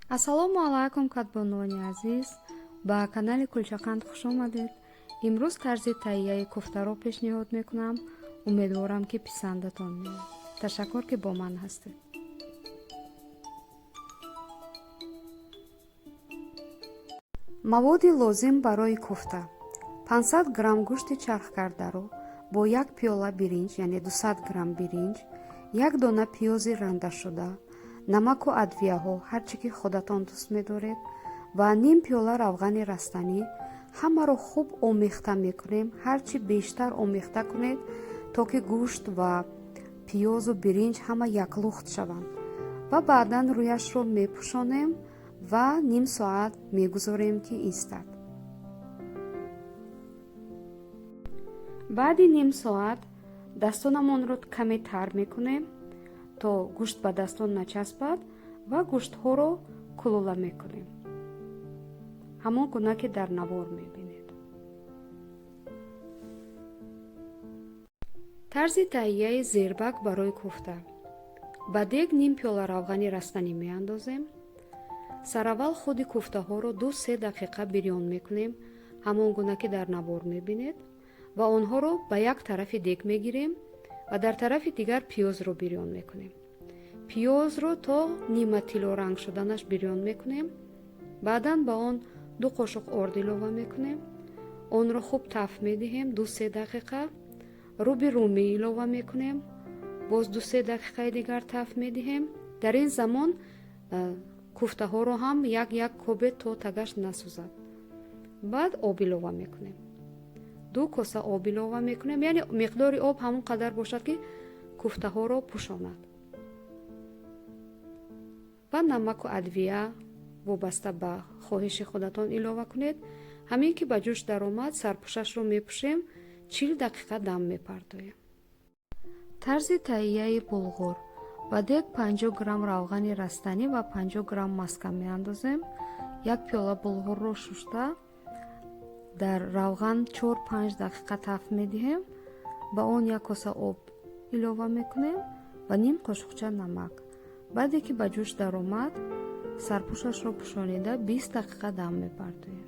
Ассалому алайкум, кадбонуони азиз, ба канали Кулчақанд хуш омадед. Имрӯз тарзи таҳияи куфтаро пешниҳод мекунам. Умедворам, ки писандатон меояд. Ташаккур, ки бо ман ҳастед. Маводи лозим барои куфта: 500 грамм гӯшти чархкардаро бо як пиёла биринҷ, яъне 200 грамм биринҷ, як дона пиёзи рандашуда, намаку адвияҳо, ҳар чӣ ки худатон дӯст медоред, ва ним пиёла равғани растанӣ. Ҳамаро хуб омехта мекунем. Ҳарчи бештар омехта кунед, то ки гӯшт ва пиёзу биринҷ ҳама яклухт шаванд, ва баъдан рӯяшро мепӯшонем ва ним соат мегузорем, ки истад. Баъди ним соат дастонамонро каме тар мекунем, то гӯшт ба дастон начаспад, ва гӯштҳоро кулула мекунем, ҳамон гуна ки дар навор мебинед. Тарзи таҳияи зербак барои куфта: ба дег ним пиёла равғани растанӣ меандозем. Сараввал худи куфтаҳоро 2-3 дақиқа бирён мекунем, ҳамон гуна ки дар навор мебинед, ва онҳоро ба як тарафи дег мегирем ва дар тарафи дигар пиёзро бирён мекунем. Пиёзро то нима тиллоранг шуданаш бирён мекунем. Баъдан ба он 2 қошуқ орд илова мекунем, онро хуб таф медиҳем 2-3 дақиқа. Руби румӣ илова мекунем, боз 2-3 дақиқаи дигар таф медиҳем. Дар ин замон куфтаҳоро ҳам як як кобед, то тагаш насӯзад. Баъд об илова мекунем, 2 коса об илова мекунем, яъне миқдори об ҳамон қадар бошад, ки куфтаҳоро пӯшонад, ва намаку адвия вобаста ба хоҳиши худатон илова кунед. Ҳамин ки ба ҷӯш даромад, сарпӯшашро мепӯшем, 40 дақиқа дам мепартоем. Тарзи таҳияи булғур: ба дег 50 грамм равғани растанӣ ва 50 грамм маска меандозем. Як пиёла булғурро шушта, дар равған 4-5 дақиқа таф медиҳем. Ба он як коса об илова мекунем ва ним қошуқча намак. Баъде ки ба ҷӯш даромад, сарпӯшашро пӯшонида, 20 дақиқа дам мепартоем.